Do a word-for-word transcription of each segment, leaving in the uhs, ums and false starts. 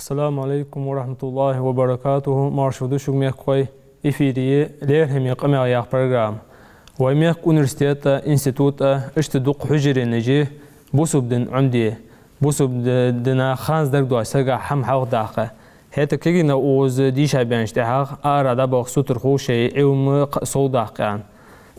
Ассаламу Ӏалайкум ва рахьматуллахӀи ва баракатухӀ. Марша вода шуга, мехкахой. Эфире я «Лерхӏаме къамаьл» яха программа. Вай мехка университета, института, иштта дукха хьужаренаша бусалба дин Ӏомаде, бусалба ди-, дина ханздарг доацаш сага хӀама хьалхадаккха. ХӀаьта кагийна укхаза дийша баьннача тӀехьагӀа ара дӀабаха сутара хул шоай Ӏилма кхы а совдаккха аьнна.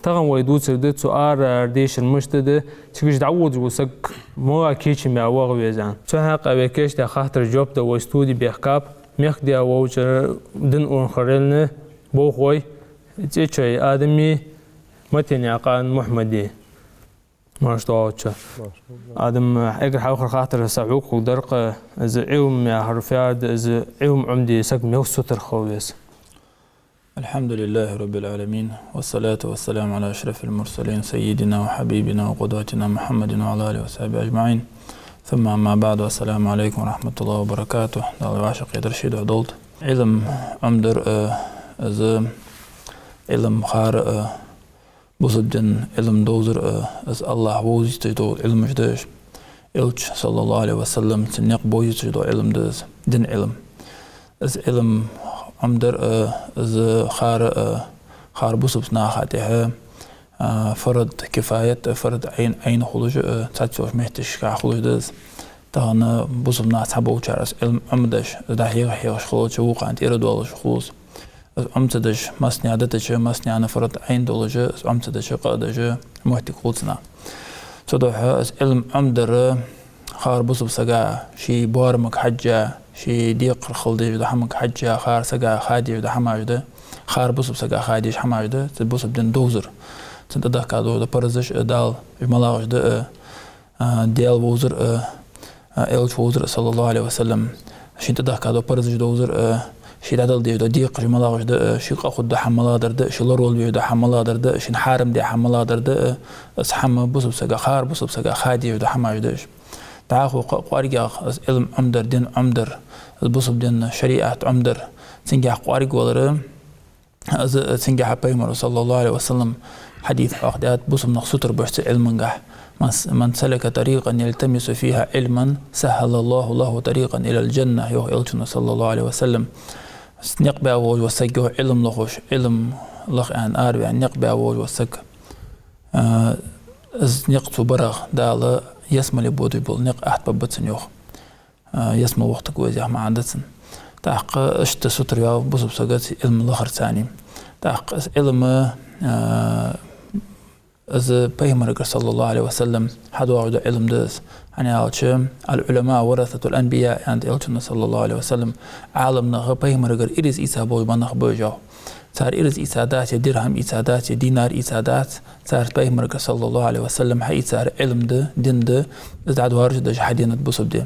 Тахан вай дувцаргда цу арара дешар мишта да, цига дӀаводаш вола саг мала кийчам баь ваха веза аьнна. Цу хьакъехьа вай кийчдаь хаттарашта жоп дала вай студе баьхкаб мехкдаь волча дина урхарел болхлой ЦӀечой Адами, Матенаькъан Мухьмади. Марша доагӀалда шо. Адам, эггара хьалхара хаттар са хьога хургдар-кх, из Ӏилма яхар фу да, из Ӏилма Ӏомаде саг мел сутара хила веза? الحمد لله رب العالمين، والصلاة والسلام على أشرف المرسلين، سيدنا وحبيبنا وقدوتنا محمد وعلى آله وصحبه أجمعين. ثم أما بعد، السلام عليكم ورحمة الله وبركاته. Дала вӀашагӀкхетар ший духьа долда. Ӏилма Ӏомадар, э, из Ӏилма хар, э, бусалба дина Ӏилма довзар, э, из АллахӀа вовзийташ дола Ӏилмаш да уж. Элча, саллаллахӀу Ӏалайхи ва саллам, цун никъ бовзийташ дола Ӏилма да из, дина Ӏилма. Из Ӏилма Ӏомадар, э, из хар, э, хар бусалба наха тӀехьа, э, фард кифаят, э, фард Ӏайн, Ӏайн хулаш, э, цхьацца йолча метташка хулаш да из. Тахан бусалба нах цхьаболчар из Ӏилма Ӏомадеш, из дӀахьеха-хьехаш хилча, вокхарна тӀера доалаш хул из. Из Ӏома ца деш, массанена дитача, массанена фард Ӏайн долаш, из Ӏома ца деш, къа а деш, моттиг хул цунах. Цудухьа из Ӏилма Ӏомадар хар бусалба сага ший боарамага хьежжа, ший декхар хила дезаш дола хӀамага хьежжа, хар сага ха дезаш дола хӀамаш да, хар бусалба сага ха дезаш хӀамаш да, цу бусалба дина довзар. Цунна тӀадехка дола паразаш а, Дала уж малагӀаш да а, а, Даьла вовзар а, а, Элча вовзар а, саллаллахӀу Ӏалайхи ва саллам, шийна тӀадехка дола паразаш довзар а, ший дӀадала дезаш дола декхараш малагӀаш да а, ший къа хургдола хӀама малагӀдар да а, ший лоравала везаш дола хӀама малагӀдар да а, шийна хьарам даь хӀама малагӀдар да а, из хӀама бусалба сага, хар бусалба сага ха дезаш дола хӀамаш да уж. ДӀахо кхы а кӀоаргагӀа из Ӏилма Ӏомадар, дин Ӏомадар, из бусалба дина шариӀат Ӏомадар, цунгахьа кӀоаргвалар, из, цунгахьа Пайхамара, саллаллахӀу Ӏалайхи ва саллам, хьадис хьоахадаьд, бусалба нах сутара беш цу Ӏилмангахьа. «من، من سلك طريقا يلتمس فيه علما سهل الله له طريقا إلى الجنة», йоах Элчано, саллаллахӀу Ӏалайхи ва саллам. Никъ баь волаш вола саг, йоах, Ӏилма лохаш, Ӏилма лаха аьнна араваьнна, никъ баь волаш вола саг, а, из никъ цо барах Дала ялсмале бодаш бола никъ атта бергба цунна, йоах. А, ялсмале вохийтаргва из, яха маӀан да цун. ТӀаккха иштта сутара ваьв бусалба саг цу Ӏилма лахарца. ТӀаккха из Ӏилма, а, из Пайхамарагара, саллаллахӀу Ӏалайхи ва саллам, хьадоагӀаш дола Ӏилма да из. ХӀана аьлча, «العلماء ورثة الأنبياء», аьннад Элчано, саллаллахӀу Ӏалайхи ва саллам, Ӏаламнах Пайхамарагара ираз ийца болаш бола нах ба уж, йоах. Цар ираз ийца дац, е дирхӀам ийца дац, е динар ийца дац, цар Пайхамарагара, саллаллахӀу Ӏалайхи ва саллам, хьаийцар Ӏилма да, дин да, из дӀадоаржадеш хьаденад бусалба ди.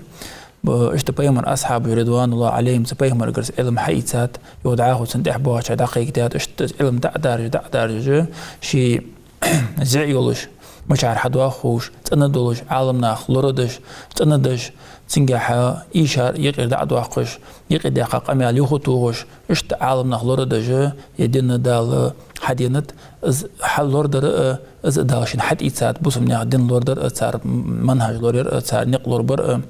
Б-, иштта Пайхамара асхьабаш, رضوان الله عليهم, цу Пайхамарагара из Ӏилма хьаийцад, йоах, дӀахо цунна тӀехьа боагӀачар дӀакхайкадаьд, иштта из Ӏилма дӀа а даржаш, дӀа а даржаш, ший зӀе йолаш, мичара хьадоагӀа ховш, цӀена долаш, Ӏаламнах лорадеш, цӀенадеш, цунгахьа эшар юкъера дӀа а доаккхаш, юкъе даьккха къамаьл юха а тохаш, иштта Ӏаламнах лорадеш, е дин Дала хьаденад, из хьалорадара а, из а Дала шийна хьатӀаийцад, бусалба наьха дин лорадара а, цар манхӀаж лораяра а, цар никъ лорабара а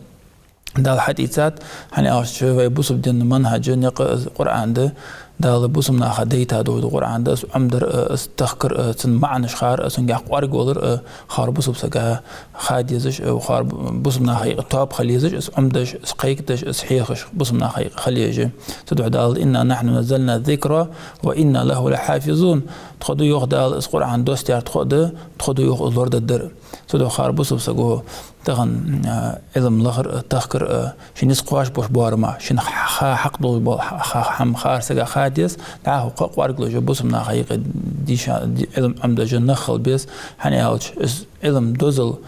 Дала хьатӀаийцад. ХӀана аьлча, вай бусалба дина манхӀаж, никъ из Къуръан да, Дала бусалба наха дайта долаш дола Къуръан да, из Ӏомадар а, из тахкар а, цун маӀанаш хар а, цунгахьа кӀоаргвалар а, хар бусалба сага ха дезаш, э, хар бу-, бусалба наха юкъе тоаба хила езаш, из Ӏомадеш, из кхайкадеш, из хьехаш, бусалба наха юкъе хила езаш. Цудухьа Дала: «إنا نحن نزلنا الذكر وإنا له لحافظون». Тхо да, йоах Дала, из Къуръан доссадаьр, тхо да, тхо да, йоах, из лорадергдар. Цудухьа хар бусалба саго тахан, а, Ӏилма лахар а, тахкар а, ший низ кхоачаш болча боарама, шийна ха-, ха хьакъ долаш бола ха-, ха-, хӀама хар сага ха деза, дӀахо кхы а кӀоаргагӀа луш, бусалба наха юкъе дийша, ди-, Ӏилма Ӏомадеш нах хила беза, хӀана аьлча, из Ӏилма дозал,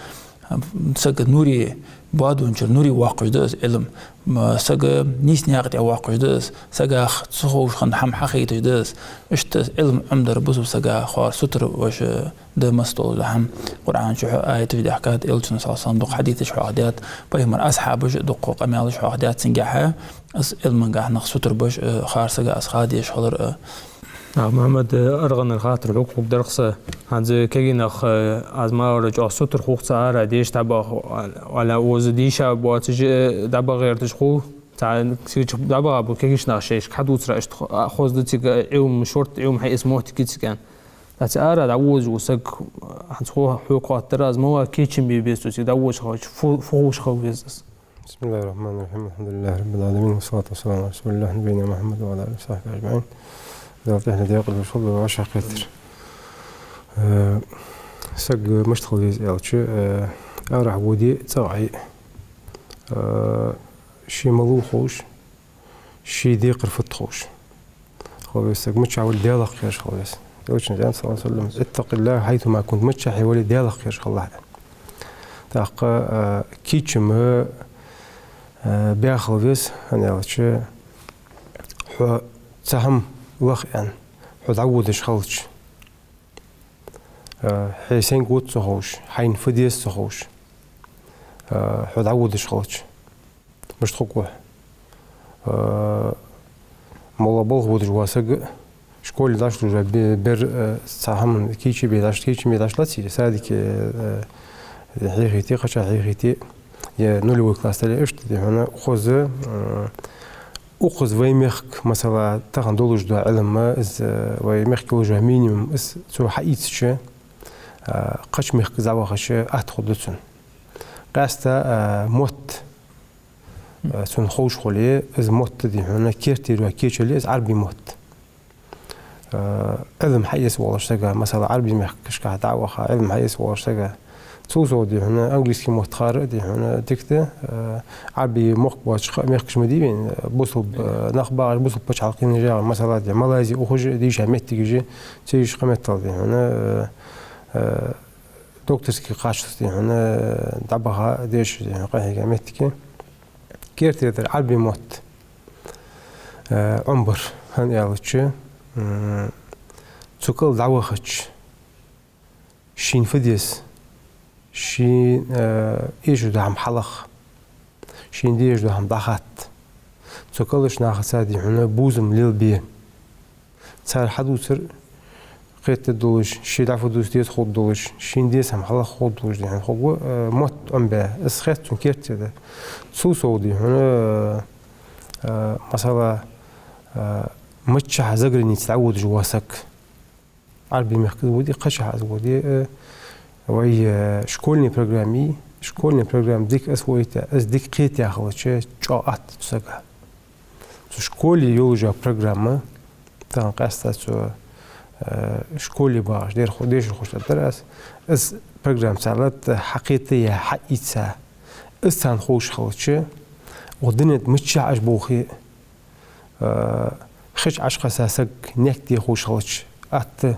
а, сага нуре, боадончара нуре воаккхаш да из Ӏилма. М, сага нийса наькъа тӀа воаккхаш да из, сагах ца ховш хинна хӀама хьахайташ да из. Иштта из Ӏилма Ӏомадар бусалба сага хар сутара веш да, масса долаш дола хӀама. Къуръан чу хьо аяташ даьхкад, Элчано, саллаллахӀу Ӏалайхи ва саллам, дукха хьадисаш хьоахадаьд, Пайхамара асхьабаша дукха къамаьлаш хьоахадаьд цунгахьа, из Ӏилмангахьа нах сутара беш, э, хар сага из ха дезаш хилар, э. А, Мухьаммад, э, аргӀанара хаттар хьога хургдар-кх са. ХӀанз кагий нах, э, аз ма аллара, чӀоагӀа сутара хул цар ара дешаш дӀабаха, валлахӀи, укхаза дийша боацаш, э, дӀабаха гӀерташ хул. Цхьа цига чу дӀабаха бу кегийча наха шоашка хьадувцар, иштта хо-, а, хоза да цига Ӏилма, шортта Ӏилма хьаэца моттиг я цига аьнна. ТӀаккха цу ара дӀаводаш ва саг, хӀанз хьога хоаттар аз, ма ва кийчам бе беза цо цига дӀаводаш хилча, фу, фу ховш хила веза из? بسم الله الرحمن الرحيم. الحمد لله رب العالمين. والصلاة والسلام على رسول الله نبينا محمد وعلى آله وصحبه أجمعين. Дала тӀехьа декъала долда шоана вӀашагӀкхетар. Э, саг мишта хила веза аьлча, э, арахьа воде цӀагӀа Ӏе. Э, ше малав ховш, ший декхар фуд ховш хила веза саг, мичахьа вале Далах кхераш хила веза. Элчано аьннад, صلى الله عليه وسلم: «اتق الله حيثما كنت», мичахьа вале Далах кхераш хилалахь. ТӀаккха, э, кийчам, э, баь хила веза, хӀана аьлча, хьо цхьа хӀама лаха аьнна, хьо дӀаводаш хилча, э, хьо сенга вода ца ховш, хьайна фу деза ца ховш, э, хьо дӀаводаш хилча, мишта хургва хьо? Э, моллагӀа балха водаш вола саг, школе дӀачулуш вола бе-, бер, э, цхьа хӀаман кийча бе дӀач-, кийчам бе дӀачулац из, садике, э, хьехийте, кхычахьа хьехийте, е нулевой класс дале, иштта, дий хьона, укхаза, э, укхаза вай мехка, масала, тахан долаш дола Ӏилма, из, э, вай мехка йолаш йола минимум, из цо хьаийцача, э, кхыча мехка из дӀавахача атта хургда цунна. Къаьстта, э, мотт, э, цунна ховш хуле, из мотт, дий хьона, керттера кийча яле, из Ӏарбий мотт. Э, Ӏилма хьаэца волаш сага, масала, Ӏарбий мехкашка дӀа а ваха, Ӏилма хьаэца волаш сага. Цул совгӀа, дий хьона, английски мотт хар а, дий хьона, дика да, э, Ӏарбий мохк боацаш кхы а мехкаш ма дий вайна, э, бусалба, э, нах багӀаш, бусалба паччахьалкхенаш ягӀар, масала, дий, Малайзи ухаш а, дийша моттигаш а, цигаш кхы меттел, дий хьона, э, э, докторски кхаччалца, дий хьона, э, дӀабаха дешаш, дий хьона, къахьийга моттиг я. Керттера дар Ӏарбий мотт, э, Ӏомабар, хӀана аьлча, м, цу кӀал дӀавахача, шийна фу деза, шийна, э, эшаш дола хӀама хьалаха, шийна дезаш дола хӀама дӀахатта. Цу кӀалхарча нахаца, дий хьона, бувзам лелабе. Цар хьадувцар кхетадолаш, ше дӀа фу дувца деза ховргдолаш, шийна деза хӀама хьалаха ховргдолаш, дий хьона, хургва, э, мотт Ӏомабаь. Из хет цунна керттера дар. Цул совгӀа, дий хьона, э, э, масала, э, миччахьа заграница дӀаводаш вола саг, Ӏарбий мехка из воде, кхычахьа из воде, э, вай, э, школьни программа, школьни программа дика освоить, из дика кхетаяь хилча, чӀоагӀа атта цу сага. Цу школе йолаш йола программа, тахан къаьстта цу, э, школе багӀаш дер ху-, дешархошта тӀа дар аз, из программа цар латта хьакхетаяь, хьаийца, из царна ховш хилча, укх дунен тӀа миччахьа уж болхе, э, хи чу Ӏочукхесса саг нек де ховш хилча, атта,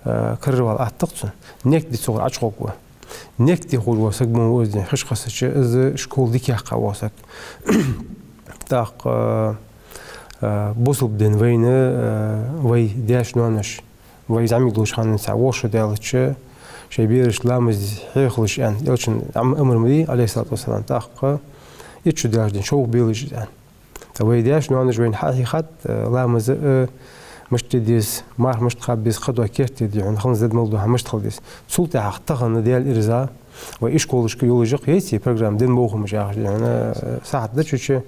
э, карарвала атта-кх цунна. Нек де цунгара Ӏочухургва. Нек де ховш вола саг ма ва из, дий, хи чу кхессача, из школа дика яьккха вола саг. ТӀаккха, э, бусалба дин вайна, э, вай даьша-ноаноша, вай зӀамига долча хана цхьа вошо даьлча, шоай берашта ламаз де хьехалаш аьнна, Элчан ам-, амар ма дий, عليه الصلاة والسلام, тӀаккха итт шу даьлча дин шовха белаш из аьнна. ТӀаккха вай даьша-ноаноша вайна хьахьийхад, э, ламаз, э, мишта де деза, марха мишта кхаба беза, кхыдола керттера, дий хьона, ханза дад мел дола хӀама мишта хила деза. Цул тӀехьагӀа тахан Даьла ирза вай ишколашка йолаш я-кх, ейций программа, дин бохамаш яхаш, дий хьона, э, сахьат да цу чу.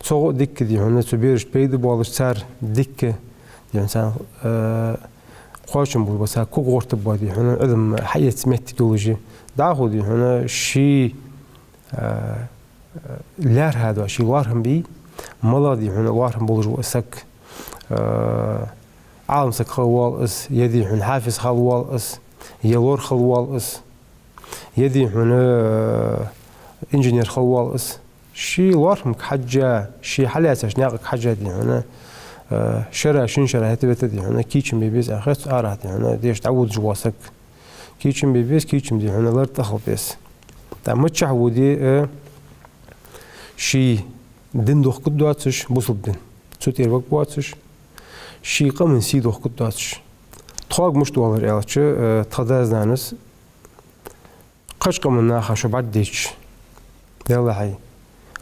ЦогӀа а дика, дий хьона, цу берашта пайда болаш, цар дика, дий хьона, царна, э, кхоачам болаш ба, цар ког гӀертаргба, дий хьона, Ӏилма хьаэца моттиг йолаш я. ДӀахо, дий хьона, ший, э, э, лаьрхӀа дола ший лоархӀам бий, малагӀа, дий хьона, лоархӀам болаш ва из саг, э, Ӏалам саг хила воал из, е, дий хьона, хьафиз хила воал из, е лор хила воал из, е, дий хьона, э, инженер хила воал из. Ший лоархӀамга хьежжа, ше хьалаьцача наькъага хьежжа, дий хьона, э, шера, шин шера хӀета-вета, дий хьона, кийчам бе беза аьнна хет сона, арахьа, дий хьона, деша дӀаводаш вола саг. Кийчам бе беза, кийчам, дий хьона, лар тӀа хила беза. ТӀаккха миччахьа воде, э, ший дин дохкаргдоацаш, бусалба дин, цу тӀера варгвоацаш, ший къаман сий дохкаргдоацаш. Тхога мишта оалар аьлча, э, тха дас-нанас кхыча къаман наха шо бӀаргадайча, Даьллахьий,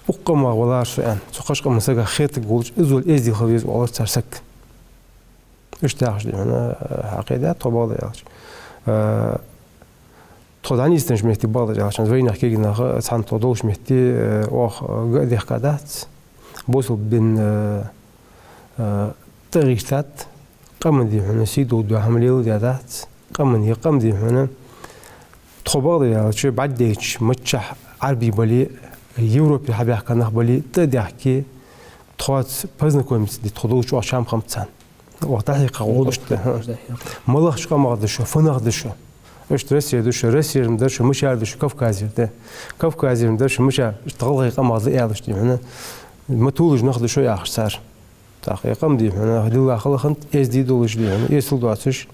укх къамах валара со аьнна, цу кхыча къаман сагах хетаргволаш, из вала эздий хила веза, оалар цар саг. Иштта яхаш, дий хьона, хьакхийдаьд тхо, бакъдар аьлча. Э, тхо дӀанийсденнача метте, бакъдар аьлча, вайнаьха кагий нах цхьана тхо долча метте, э, оаха, э, га а дехкадац. бусалба дин, э, э, тӀагӀертад, къаман, дий хьона, сий долаш дола хӀама леладаь дац, къаман, е къам, дий хьона, тхо, бакъда аьлча, бӀаргадайча маччахь, Ӏарбий бале, Европе хьабаьхка нах бале, тӀа а даьхке, тхоца познакомиться де тхо долча чӀоагӀа чам хиннаб царна. Оаха дӀахьекха гӀулакхаш да. МалагӀча къамах да шо, фу нах да шо. Иштта Россера да шо, Россера ма дар шо, мичара да шо, Кавказера да. Кавказера ма дар шо, мичара, иштта гӀалгӀай къамах да аьлча, дий хьона, ма тоалаш нах да шо, яхаш цар. ТӀаккха е къам, дий хьона, дилла хала хиннад, эздий долаш, дий хьона, эсала доацаш,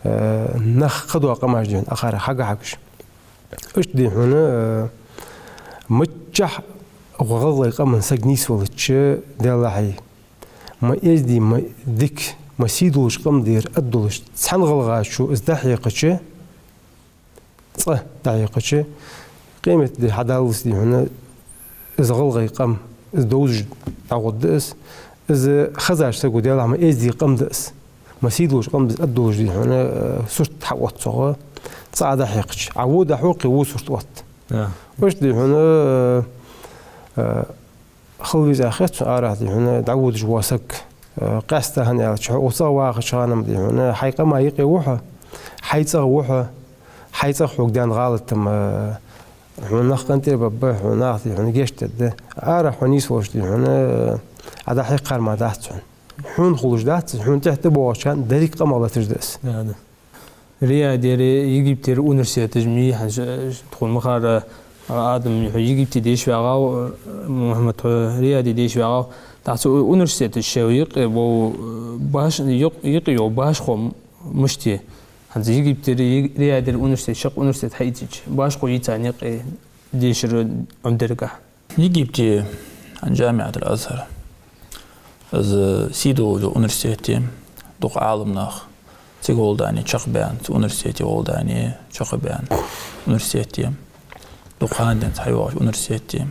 э, нах кхыдола къамаш, дий хьона, акхар хьагӀ-хьагӀаш. Иштта, дий хьона, э, маччахь гӀалгӀай къаман саг нийсвелча, Даьллахьий, ма эздий, ма дика, ма сий долаш къам да ер аргдолаш цхьан гӀалгӀачо из дӀахьекхача, цкъа дӀахьекхача, къематди хьадаллалца, дий хьона, из гӀалгӀай къам, из довзаш дӀагӀоргда из, из хезача саго, Даьллахьий, ма эздий къам да из, ма сий долаш къам да из аргдолаш, дий хьона, э, сурт хьаотт цох, цкъа дӀахьекхача. Ӏа во дӀахьокх, кхы во сурт отт. Да. Иштта, дий хьона, э, э, хала веза хет сона арахьа, дий хьона, дӀаводаш вола саг, э, къаьстта, хӀана аьлча, хьо укх цӀагӀа вахача хана-м, дий хьона, хьай къама юкъе ва хьо, хьай цӀагӀа ва хьо, хьай цӀагӀа хьога даьнна гӀалат-м, э, хьона нах къинтӀера бергба, хьона наха, дий хьона, гешт дергда. Арахьа хьо нийсвелча, дий хьона, э, Ӏа дӀахьекхар мара дац хьона. Хьона хулаш дац из, хьона тӀехьа тӀабоагӀача хана деррига къамах латаш да из. Да, да. Риядера, Египтера университеташ ма йий, хӀанз, э, тхона ма харра, э, Адам, хьо Египте деша ваьгӀав, э, Мухьаммад, хьо Рияде деша ваьгӀав. ТӀаккха цу университеташа юкъе бола, э, баш-, юкъ-, юкъе йола башхо м-, мишта я? ХӀанз Египтера, Е-, Риядера университет, шаккха университет хьаийцача, башхо йий царна юкъе дешара Ӏомадаргахьа? Египте хӀанз Джамиат аль-Азхар. Из сий долаш дола университет я, дукха Ӏаламнах цига гӀолла дӀадаьнна чакхбаьнна, цу университете гӀолла дӀадаьнна чакхбаьнна университет я. Дукха хана денз хьайоагӀаш университет я.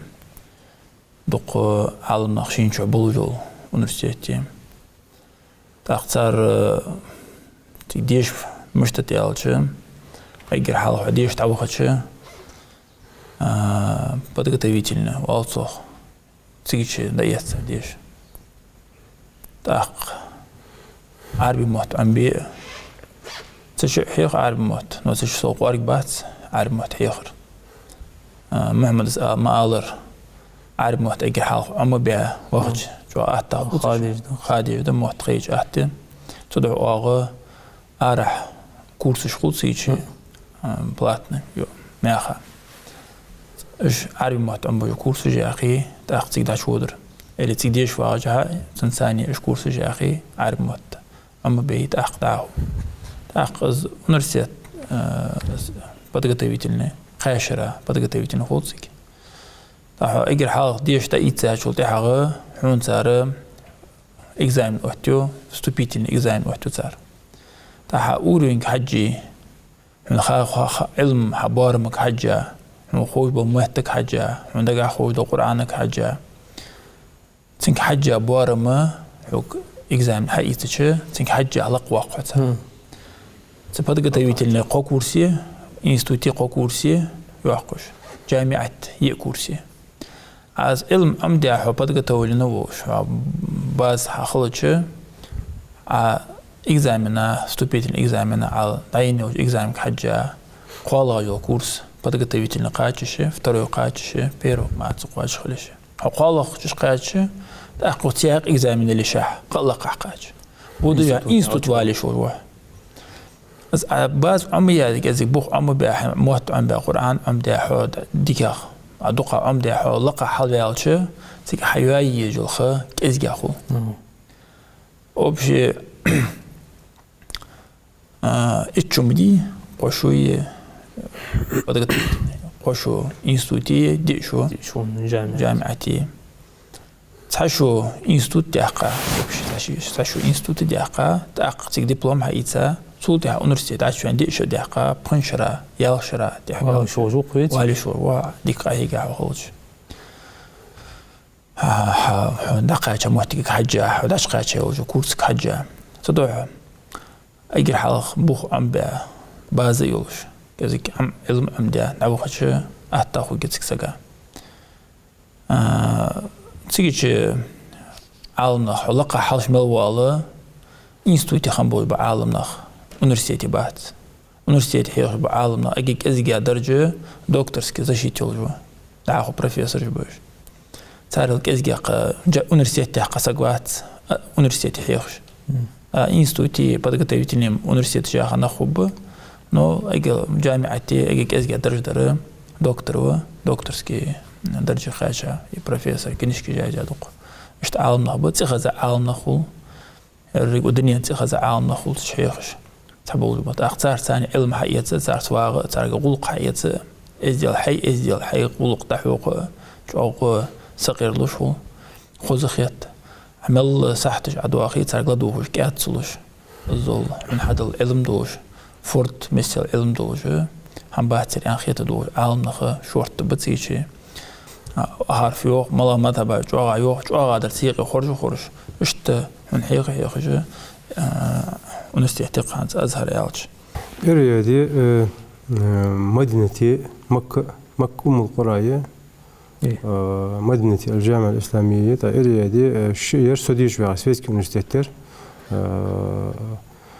Дукха Ӏаламнах шийна чу болаш дола университет я. ТӀаккха цар, э, цига деша мишта да аьлча, эггара хьалха хьо деша дӀавахача, а, подготовительный оал цох, цига чу дӀаэц цар деша. ТӀаккха Ӏарбий мотт Ӏомабе а, цу чу хьех Ӏарбий мотт, но цу чу сов кӀоарга бац Ӏарбий мотт хьехар. А, Мухьаммада а ма аллара, Ӏарбий мотт эггара хьалха Ӏомабаь вахача, чӀоагӀа атта хул цу чу. Ха дезаш да. Ха дезаш да, мотт хайча атта я. Цудухьа оаха арахьа курсаш хул цига чу, а, платный, йо, мехка. Уж Ӏарбий мотт Ӏомабе курсаш яьккхе, тӀаккха цига дӀачуводар. Или цига деша вагӀача хана, цунца цхьана уж курсаш яьккхе, Ӏарбий мотт Ӏомабе, тӀаккха дӀахо. ТӀаккха из университет, э, подготовительный, кхаь шера подготовительный хул цига. ТӀаккха хьо эггара хьалха деша дӀаийцачул тӀехьагӀа хьона цар экзамен оттаю, вступительный экзамен оттаю цар. ТӀаккха хьа уровеньга хьежжа, хьона ха-, ха-, ха-, Ӏилма хьа боарамага хьежжа, хьона ховш бола моттага хьежжа, хьона дагахьа ховш дола Къуръанага хьежжа, цунга хьежжа боарам хьога экзамен хьаийцача, цунга хьежжа лакхвоаккх хьо цар. Хм. Цу подготовительный кхо курс я, институте кхо курс я йоаккхаш, джамиӀате йиъ курс я. Из Ӏилма Ӏомадаь хьо подготовленный волаш, хьа база хьахилча, а экзамена, вступительный экзамена, Ӏа дӀаенна йолча экзаменга хьежжа, кхоалагӀа йола курс, подготовительный кхоачаш я, второй кхоачаш я, первый ма ца кхоачаш хила йиш я. Хьо кхоалагӀчох кхаьчача, тӀаккха цхьаькха экзамен лишахь, кхы а лакхахьа кхаьча. Вуду я институт валийш вар вахь. Из Ӏа база Ӏомаяь, кӀезига бух Ӏомабаь, мотт Ӏомабаь, Къуръан Ӏомадаь хьо д-, дикагӀа, а дукха Ӏомадаь хьо лакхахьа хьалваьлча, цига хьайоае езаш йола ха кӀезигагӀа хул. Мгм. Общий, а, итт шу ма дий, кхо шу я подготовительный, кхо шу институте, диъ шу диъ шу джамиӀате. ДжамиӀате. Цхьа шу институт даьккха, вообще, цхьа шу, цхьа шу институт даьккха, тӀаккха цига диплом хьаийца, цул тӀехьа университет дӀачувена диъ шу даьккха, пхи шера, ялх шера тӀехьа валийш волаш ва-кх вай? Валийш волаш ва, дика къахьийга хьо хилча. Хьа, хьа, хьо дӀакхаьча моттигага хьежжа, хьо дӀачукхаьча йолча курсага хьежжа. Цудухьа эггара хьалха бух Ӏомабаь, база йолаш, кӀезига Ӏом-, Ӏилма Ӏомадаь дӀавахача, атта хургья цига сага. А, цига чу Ӏаламнах хьо лакха хьалха мел воалл, институте хинна болаш ба Ӏаламнах, университете бац. Университете хьехаш ба Ӏаламнах, эггара кӀезигагӀа даржа докторски защита йолаш ба. ДӀахо профессораш ба уж. Царел кӀезигагӀа кхы жа-, университетехь кхы саг вац, а, университете хьехаш. А институте, подготовительный университеташ яха нах хургба, но эггара жамиӀате, эггара кӀезигагӀа даржа дар доктор ва, докторски даржа кхаьча, и профессор, книжки жайжа дукха. Иштта Ӏаламнах ба, цӀихеза Ӏаламнах хул. Еррига дунен цӀихеза Ӏаламнах хул цу чу хьехаш. Цхьаболаш ба. ТӀаккха царца цхьана Ӏилма хьаэца, царца вагӀа, царга гӀулакх хьаэца, эздел хьай, эздел хьай гӀулакх дӀахьокха, чӀоагӀа сакъердалуш хул. Хоза хет. Мел сахьташ Ӏодоахе, царга ладувгӀаш кӀаьд ца луш. Иззал хьона хьадала Ӏилма долаш, форд миссел Ӏилма долаш, хӀама бацар аьнна хетаргдолаш Ӏаламнах шортта ба цигача. А, хьарф йоах, малагӀа мазхӀаба чӀоагӀа йоах, чӀоагӀа дар цу юкъе хоржа-хоржаш. Иштта хьона хьеха-хьехаш, а, университет тӀакханца Азхар аьлча. Эр яде, э, э, Мадинате, Макка, Макка Уммул-Къурае, Э. Э, Мадинате аль-Джамиа аль-Исламия, тӀа эр яде, э, ши яр со деш вагӀа светский университет яр, э,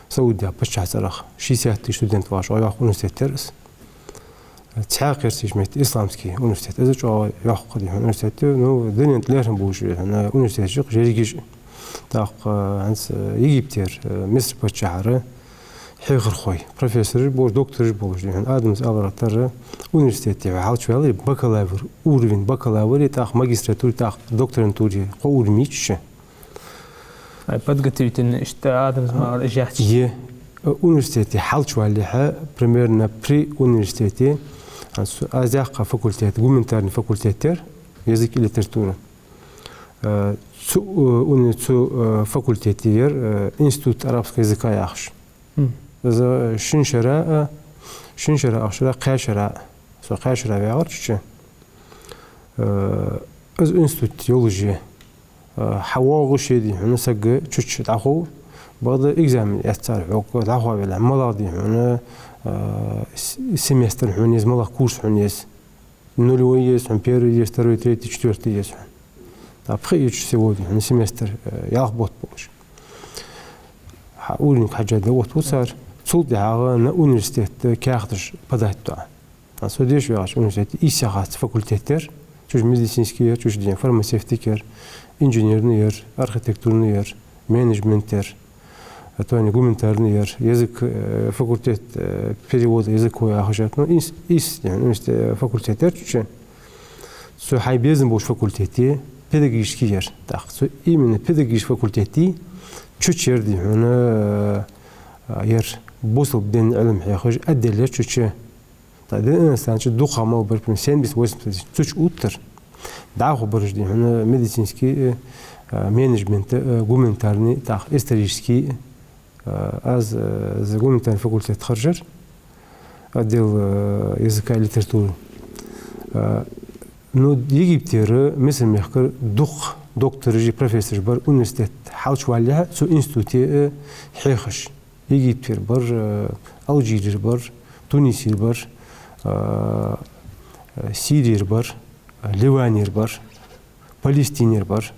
Саудия паччахьа цӀерах шестьдесят тысяч студент вагӀаш йоккха университет яр из. Цхьа кхерсиш метте исламский университет. Из чӀоагӀа йоккха, дий хьона, университет. Ну, дунен тӀа лерхӀам болаш, дий хьона, университеташ, жеригиш. ТӀаккха, э, хӀанз, э, Египетера, э, Миср паччахьара хьехархой, профессораш болаш, доктораш болаш, дий хьона, адамаш аларах тара университете хьалчувале, бакалавр, уровень бакалавра, тӀаккха магистратура, тӀаккха докторантура, кхо уровень йича. Ай, подготовительный иштта адамаш мара жаьча. Е, э, университете хьалчувалехьа, примерно при университете, а, с-, аз яьккха факультет, гуманитарный факультет яр, язык и литература. Э, цу, э, уни-, цу, э, факультете яр, э, институт арабского языка яхаш. Мгм. Из, э, шин шера, э, шин шера, ах шера, кхаь шера. Со кхаь шера ваьгӀар цу чу. Э, из институт йолаш я. Э, хьавоагӀаш я, дий хьона, саг цу чу дӀахов, бакъда экзамен эц цар хьога, дӀаховавелехь, малагӀа, дий хьона, э, с-, семестр хьона еза, малагӀа курс хьона еза. Нулевой еза хьона, первый еза, второй, третий, четвёртый еза хьона. ТӀаккха пхи езача сегодня хьона семестр, э, ялх бутт болаш. Хьа уровень хьежжа да отт цар. Цул тӀехьагӀа на университет каьхаташ подать ду. А со деш вагӀача университете ийс яхац факультет яр. Цу чу медицинский яр, цу чу, дий хьона, фармацевтик яр, инженерный яр, архитектурный яр, менеджмент яр. А то они гуманитарный яр, язык, э, факультет, э, перевода языковой яхаш яр. Ну, ийс, ийс, дий хьона, университет, факультет яр цу чу. Цу хьай безам болча факультете педагогический яр. ТӀаккха цу именно педагогический факультете цу чу яр, дий хьона, э, яр бусалба дина Ӏилма хьехаш отдел яр цу чу. ТӀаккха дин иностранцаш дукха мел бар, примерно семьдесят-восемьдесят процент цу чу оттар. ДӀахо бараш, дий хьона, медицинский, э, менеджмент, э, гуманитарный, тӀаккха исторический, э, аз, э, из гуманитарный факультет харжар, отдел, э, языка и литературы. Э, ну, Египтера, Миср мехкара дукха доктораш, профессораш бар университет хьалчувалехьа, цу институте, э, хьехаш. Египтера бар, э, Алжирера бар, Тунисера бар, э, э, Сирера бар, э, Ливанера бар, Палестинера бар.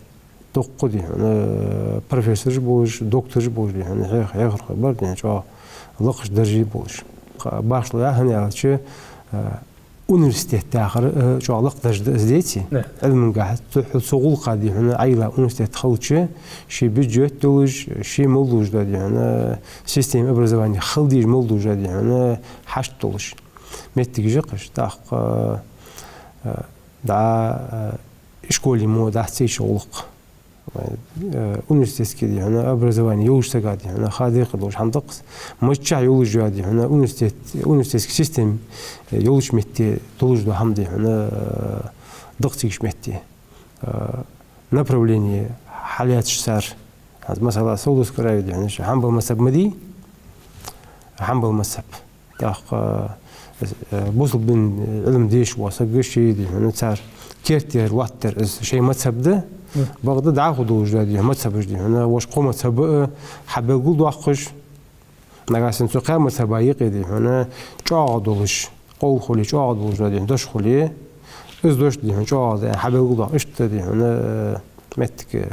Дукха, дий хьона, э, профессораш болаш, доктораш болаш, дий хьона, хьех-, хьехархой бар, дий хьона, чӀоагӀа лакхача дарже болаш. Ха-, башхало яхар аьлча, э, университет яхар, э, чӀоагӀа лакха дарж да из, деций? Да. Ӏилмангахьа цу хьу-, цу гӀулакха, дий хьона, Ӏайла университет хилча, ший бюджет долаш, ший мел долаш да, дий хьона, система образования хила дезаш мел долаш да, дий хьона, хьашт долаш. Моттигаш я-кх уж, тӀаккха, э, дӀа, э, школе мо дац цу чу гӀулакх. Э, университетский, дий хьона, образование йолаш сага, дий хьона, ха декхар долаш хӀама да-кх из. Миччахьа йолаш я, дий хьона, университет, университетский система, э, йолча метте долаш дола хӀама, дий хьона, э, да-кх цигача метте. Э, направление хьалаьцача цар. ХӀанз, масала, Саудовская Аравия, дий хьона, Хьанбал мазхӀаб ма дий, Хьанбал мазхӀаб. ТӀаккха, э, бусалба дина Ӏилма деш вола саг, ший, дий хьона, цар керттера лоаттар из шоай мазхӀаб да, бакъда дӀахо долаш да, дий хьона, мазхӀабаш, дий хьона, вож кхо мазхӀаб а хьабелгалдоаккхаш, нагахьа санна цу кхаь мазхӀаба юкъе, дий хьона, чӀоагӀа долаш, къовл хуле, чӀоагӀа долаш да, дий хьона, дош хуле, из дош, дий хьона, чӀоагӀа да аьнна хьабелгалдоаккх. Иштта, дий хьона, э, моттиг, э,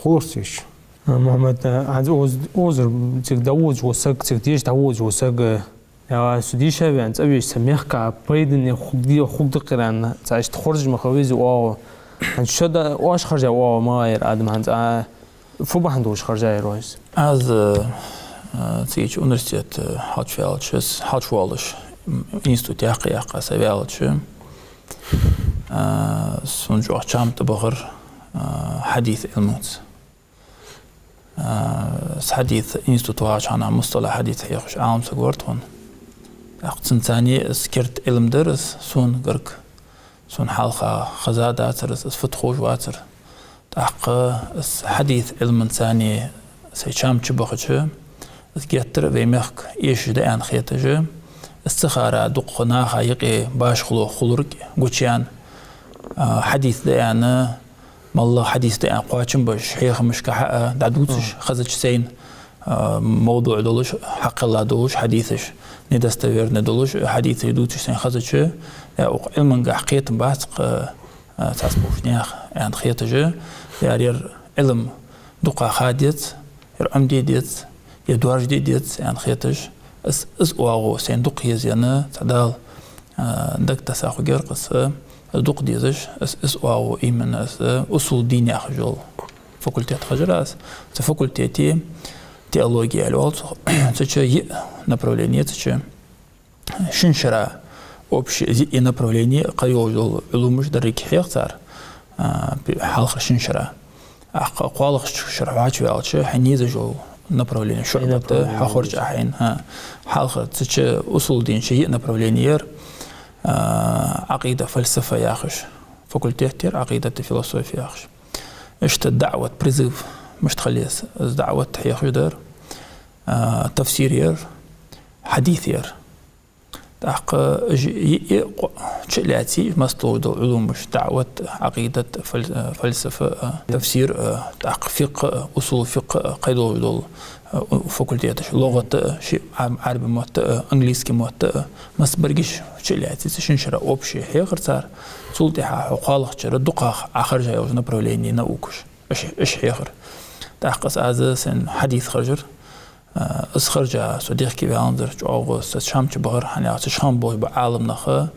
хуларца йиш. А, Мухьаммад, а, хӀанз оз-, озар цига дӀаводаш вола саг, цига деша дӀаводаш вола саг, а, я со дийша ваьнна, цӀавеча цхьа мехка пайдане хургда-, хургда кхеран, цхьа иштта хоржаш ма хила веза оагӀув. ХӀанз шо да-, оаш харжа оагӀув ма яр, Адам, хӀанз, а, фу бахьан долаш харжа яр оаш? Аз, а, цига университет, а, хьалчу ваьлча, с-, хьалчу воалаш, м, институт яккха-яккха са ваьлча, а, сона чӀоагӀа чам тӀабахар, а, хьадис Ӏилманца. А, с-, хьадис институт вагӀача хана мусталахь хьадис хьехаш Ӏалам саг вар тхона. ТӀаккха цунца цхьана из керда Ӏилма дар из сона гарга. Сона хьалха хеза дацар из, из фу да ховш вацар. ТӀаккха из хьадис Ӏилманца цхьана сай чам чубахача, из геттара вай мехка эшаш да аьнна хеташ, из ца хара дукха наха юкъе башхало хуларг гучаяьнна, а, хьадис да аьнна, моллагӀа хьадис да аьнна кхоачам беш, хьехамашка хьа а дӀадувцаш, хезача сайна, а, мавдуӀ долаш, хьакхелла долаш хьадисаш, недостоверный долаш хьадисаш дувцаш сайна хезача, я укх Ӏилмангахь кхетам бац-кх, а, цхьацца болча наьха аьнна хеташ, яр, яр Ӏилма дукха ха деза, яр Ӏомаде деза, яр доаржаде деза аьнна хеташ, из, из оагӀув сайна дукха езаенна, цхьа Дала, а, дагатесса хургьяр-кх из, из дукха дезаш, из, из оагӀув именно из, а, усул дин яхаш йола факультет хержар аз. Цу факультете теология аьле оал цох, цу чу йиъ направление я цу чу. Шин шера общий из йиъ направление, кхыйолаш дола Ӏулумаш деррига хьех цар, а, пи-, хьалхара шин шера. ТӀаккха кхоалагӀча шера хьоачаваьлча, хьайна езаш йола направление, шуӀбат, направление хьахоржа хьайна, хӀа. Хьалхара цу чу усул дина чу йиъ направление яр, а, Ӏакъида, фальсафа яхаш факультет яр, Ӏакъидат, философия яхаш. Иштта даӀват, призыв мишта хила еза, из даӀват хьехаш дар, а, тафсир яр, хьадис яр. ТӀаккха уж йиъ, йиъ кхо-, чу а лаьций, масса долаш дола Ӏулумаш: даӀват, Ӏакъидат, фаль-, фальсафа, тафсир, тӀаккха фикъхӀ, усул фикъхӀ, кхыйолаш дола, у-, факультеташ, лугӀат, ши-, Ӏа-, Ӏарбий мотт, английский мотт, масса баргиш чу а лаьций, цу шин шера общий хьехар цар. Цул тӀехьагӀа хьо кхоалагӀча шера дукхагӀа Ӏа харжа йолча направлений наукаш, уж, уж хьехар. ТӀаккха аз, аз сайна хьадис харжар. А, из харжа со дехке ваьннадар, чӀоагӀа са чам чубахар, хӀана аьлча цу чу хинна болаш ба Ӏаламнах, а,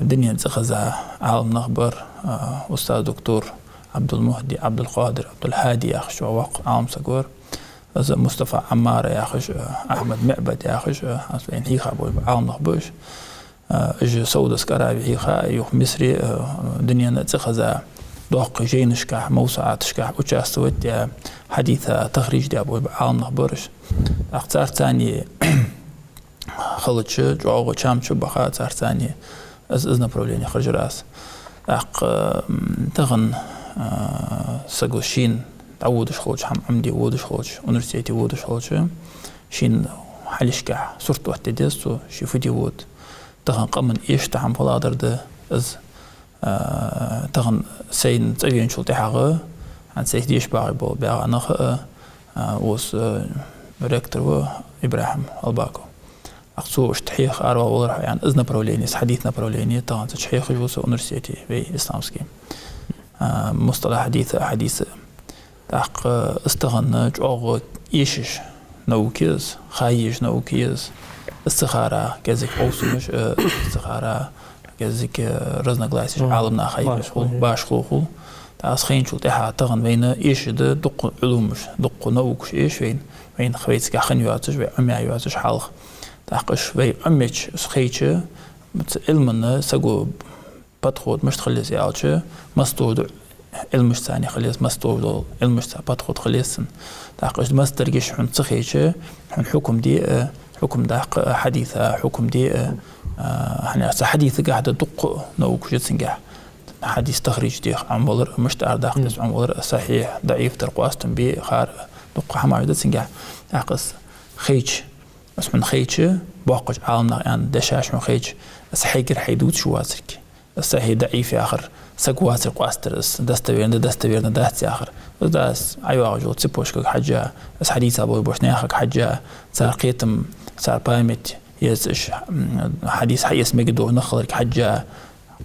дунен цӀихеза Ӏаламнах бар, а, устаз доктор Ӏабдул-Мухьди, Ӏабдул-Къадир, Ӏабдул-Хьади яхаш чӀоагӀа воккха Ӏалам саг вар. Из Мустафа Ӏаммар яхаш, а, Ахьмад МуӀбад яхаш, а, аз вайна хьийха болаш ба Ӏаламнах ба уж. А, уж Саудовская Аравия хьийха, юха Мисре, а, дунен цӀихеза доккхий жайнашкахь, мавсуӀаташкахь участвовать даь, хьадиса тахридж даь болаш ба Ӏаламнах бар уж. ТӀаккха царца цхьана хилча, чӀоагӀа чам чубаха царца цхьана из, из направление харжар аз. ТӀаккха, м, тахан, а, саго шийна дӀаводаш хилча, хӀама Ӏомаде водаш хилча, университете водаш хилча, шийна хьалхашкахь сурт оттаде деза цо, ше фу де вода. Тахан къаман эшаш дола хӀама фу дар да из, а, тахан сайна цӀавеначул тӀехьагӀа, хӀанз сайца деша багӀаш бола баьгӀа нах а, а, укхаза, а, ректор ва ИбрахӀим Албаков. ТӀаккха цо иштта хьеха аравала валар хьо, яӀни, из направление, из хьадис направление, тахан цу чу хьехаш ва со университете, вай исламский. А, мусталахь хьадис, хьадис. ТӀаккха из тахан чӀоагӀа эшаш наука я из, ха езаш наука я из. Из ца хара кӀезига къовсамаш, э, из ца хара кӀезига, э, разногласеш, Ӏаламнаха юкъе хул, башхало хул. ТӀаккха из хайначул тӀехьагӀа тахан вайна эшаш да дукха Ӏулумаш, дукха наукаш эш вайна, вайна хвейцгахь хинна йоацаш, вай Ӏомаяь йоацаш хьалха. ТӀаккха уж вай Ӏомаеча, уж хайча, цу Ӏилманна саго подход мишта хила еза аьлча, масса долаш дола Ӏилмашца цхьана хила еза, масса долаш дола Ӏилмашца подход хила еза цун. ТӀаккха уж массадараш хьона ца хайча, хьона хьукам де а, хьукам даккха а хьадиса, хьукам де а, а, хӀана аьлча цу хьадисагахь да дукха наукаш я цунгахь. Хьадис тахридж деха Ӏомавалар, мишта арадаккха деза Ӏомавалар, сахьихь, даӀиф дар къоастам бе, хар, дукха хӀамаш да цунгахь. ТӀаккха из хайча, из хьона хайча, боккхача Ӏаламнаха аьнна дешаш хьона хайча, из хьайгара хьай дувцаш вацарг. Из сахьихь, даӀиф яхар, саг вацар къоастадар из, достоверно да, достоверно дац яхар. Из да из ӀойоагӀаш йола цепочкага хьежжа, из хьадис болаш болча нахага хьежжа, цар кхетам, цар память, еза уж, м, хьадис хьаэца мегаргдолаш нах хиларга хьежжа,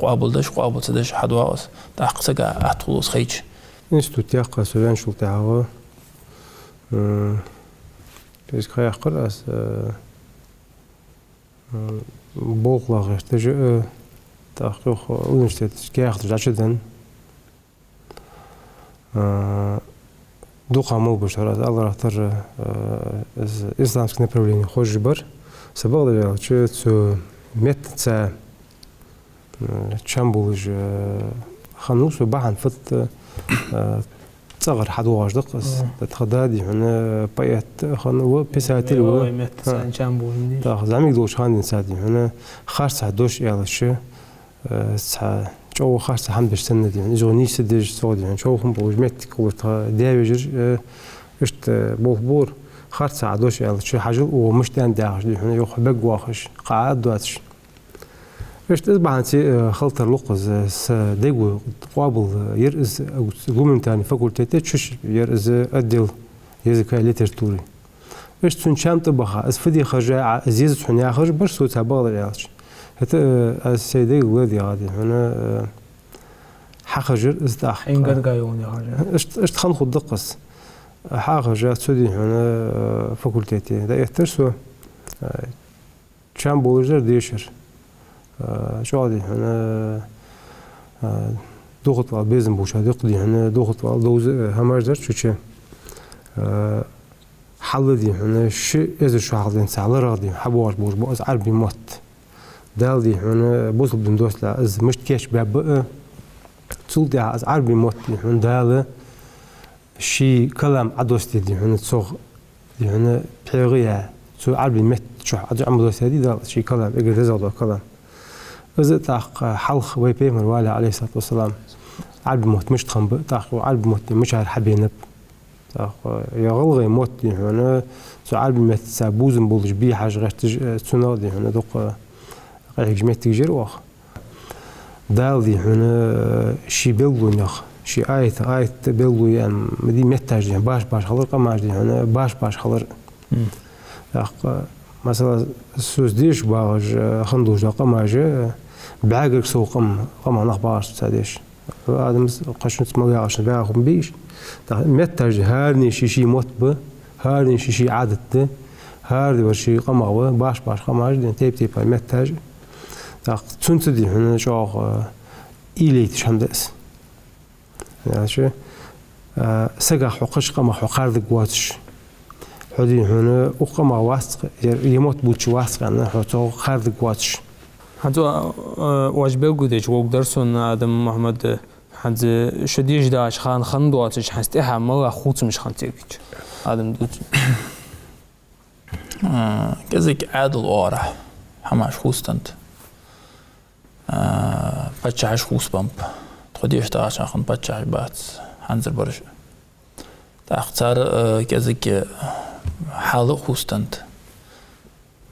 къоабалдеш, къоабал ца деш хьадоагӀа из. ТӀаккха сага атта хул из хайча. Институт яьккха со ваьнначул тӀехьагӀа, м, то есть кхайкхар аз, э, м, болхлох гӀерташ, э, тӀаккха юха университет каьхаташ дӀачуденна. Э, дукха мел баш хьара аз аларах тара, э, из исламский направление хозаш бар. Са бакъдар аьлча, цу меттаца, э, чам болаш, э, хиннав со бахьан фатта, э, цӀагӀара хьадоагӀаш да-кх аз. Мгм. Тха да, дий хьона, поэт хиннав, писатель ва. Вай меттаца чам болаш, дий. ТӀаккха зӀамига долча хана денз, дий хьона, харцахьа дош аьлча, э, цхьа чӀоагӀа харцахьа хӀама деш санна, дий хьона, из нийса деш, цох, дий хьона, човхам болаш моттиг хулар тха даь-вежарий, э, иштта болх бора, харцахьа дош аьлча, хьажал, укхо мишта аьннад яхаш, дий хьона, юха бегвоахаш, кхы Ӏа а доацаш. Иштта из бахьанца, э, хила тарлу-кх из, са дега къоабал яр из, э, гуманитарный факультете чу яр из отдел языка и литературы. Иштта цун чам тӀабаха, из фу де хержа Ӏа из езац хьона яхаш бар со, цхьа бакъдар аьлча. ХӀаьта, э, аз сай дега ладийгӀа, дий хьона, э, хьахержар из тӀаккха. Хьайна гарга йолаш хержар. Иштта, иштта хинна хургда-кх из. Хьахержар цу, дий хьона, э, факультете. ДӀаэттар со, э, чам болаш дар дешар. Э, чӀоагӀа, дий хьона, э, духьал вала безам болча дукха, дий хьона, духьал вала довза, э, хӀамаш дар цу чу. Э, хьалла, дий хьона, ши эзар шу хьалха денз цхьа ларагӀа, дий хьона, хьабоагӀаш болаш ба из Ӏарбий мотт. Дала, дий хьона, бусалба дин доссалехь из мишта кийчбаьб а, цул тӀехьагӀа из Ӏарбий мотт, дий хьона, Дала ший калам Ӏодоссадаь, дий хьона, цох, дий хьона, пхьегӀа яь, цу Ӏарбий метта чу Ӏодоссадаьдий Дала ший калам, эггара дезагӀа дола калам. Из а тӀаккха хьалха вай Пайхамар валехь, Ӏалайхи ссалату вассалам, Ӏарбий мотт мишта хиннаб, тӀаккха Ӏарбий мотт мичара хьабенаб. ТӀаккха, э, е гӀалгӀай мотт, дий хьона, цу Ӏарбий меттаца бувзам болаш бе хьажа гӀерташ, э, цунах, дий хьона, дукха къахьегаш моттигаш яр оаха. Дала, дий хьона, э, ший белгалонех, ший аятах аят белгало яь, м, ди метташ, дий хьона, башха-башха хилар, къамаш, дий хьона, башха-башха хилар. Мгм. ТӀаккха, масала, со дешаш багӀаш, э, хинна долаш дола къамаш, э, бӀаьгарга сов къам, къаман нах багӀаш ца деш. Адамас кхы шуца мел яхаш баьха хӀама бий уж. ТӀаккха метташ, хӀаране ший-ший мотт ба, хӀаране ший-ший Ӏадат да, хӀара вар ший къамах ва, башха-башха къамаш да, тайп-тайпара метташ. ТӀаккха цунца, дий хьона, чӀоагӀа уйла йиташ хӀама да из. Яхача, а, сагах хьо кхыча къамах хьо кхардаргвоацаш, хьо, дий хьона, укх къамах вац-кх, е, е мотт бувцаш вац-кх аьнна, хьо цох кхардаргвоацаш. ХӀанз, э, оаш белгалдеча вовг дар сона, Адам Мухьмад, э, хӀанз шо дешаш доагӀача хана хинна доацаш, хӀанз тӀехьа мел хувцамаш хиннад цига чу, Адам дувцачох. Э, кӀезига Ӏаьдала оагӀорахьа хӀамаш хувцаденнад. Э, паччахьаш хувцабеннаб. Тхо дешаш доагӀача хана паччахьаш бац, хӀанзара бараш. ТӀаккха цар, э, кӀезига хьал а хувцаденнад.